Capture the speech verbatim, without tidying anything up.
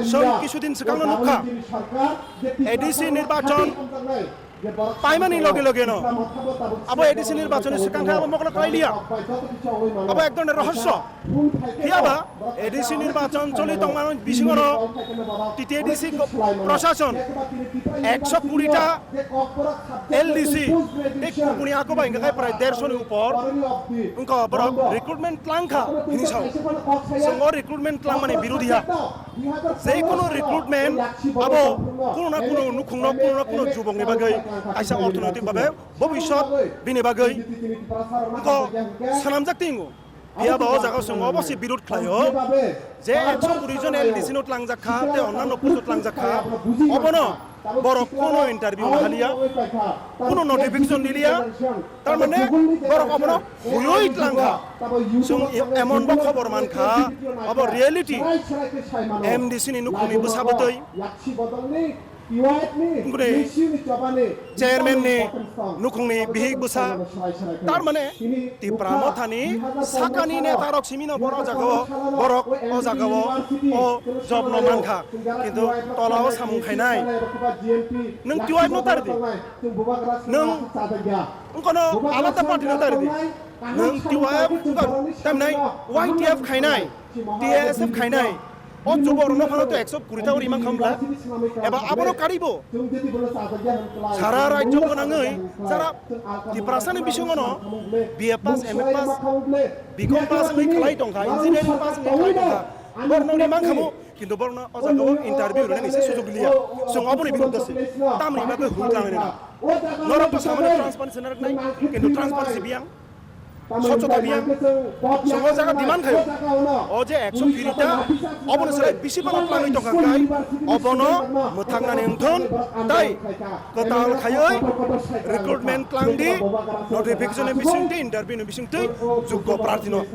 Chwng kisudin swkangno nukha, A D C nirbachon paimani loge logeno abo A D C nirbachonni swkang khe abo mokolo khlai liya, abo ek dhoroner rohosyo. Phiyaba A D C nirbachon choli tongmani bisingono T T A D C go-, prosason ekso kurita L D C tei kubuni ako bai hingkha khe prai dershoni upor wngkha borok recruitment tlang kha hinwi sao. Chwng o recruitment tlangmani birodhi ha. Je kono recruitment abo kono na kono nukhungno, kono na kono jubokni bagwi kaisa orthonoitik babe bobiswt bini bagwi wngkha swnamjak tongo. Phiyaba o jaga chwng obo se birod khlaio je ekso kuri jon L D C no tlangjak kha tei onnanno post o tlangjak kha, obono borok kono interview haliya, kono notification diliya, tar mane borok obono huyoi tlang kha. Chwng emon bo khobor man kha, obo reality M D C ni nukhungni bwsa bwtwi. Wngkhe chairman ni nukhungni bihik bwsa, tar mane Tipra Mothani sakani neta rok simi no borok o jaga o, borok o jaga o, o job no mankha, kintu tola o samung khainai. Nwng T Y F no tar di, nwng wngkono alada party no tar di, nwng T Y F wngkha tamnai, Y T F khainai, T S F khainai. O chuborokno phano to ekso kuri ta uri mankha bwla? Eba abono karibo? Sara rajyo gwnangwi jara Tiprasani bisingono B A pass, M A pass, B Com pass wngwi khlai tongkha, engineering pass wngwi khlai tongkha. Borokno uri mankha bo, kintu borokno o jagao interview rwnani se sujog liya. Chwng oboni biruddhe se tamni bagwi hwn tlangnai nang? Norok to samani transparency narwknai, kintu transparency biyang. Sochota biyang, chwng o jaga demand khaio. O je ekso kuri ta, oboni slai bisi phano tlangwi tongkha khai, obono mwthangnani wngthun, tai kwtal khaiwi recruitment tlangdi, notification ni bisingtwi, interview ni bisingtwi juggo prarthi no.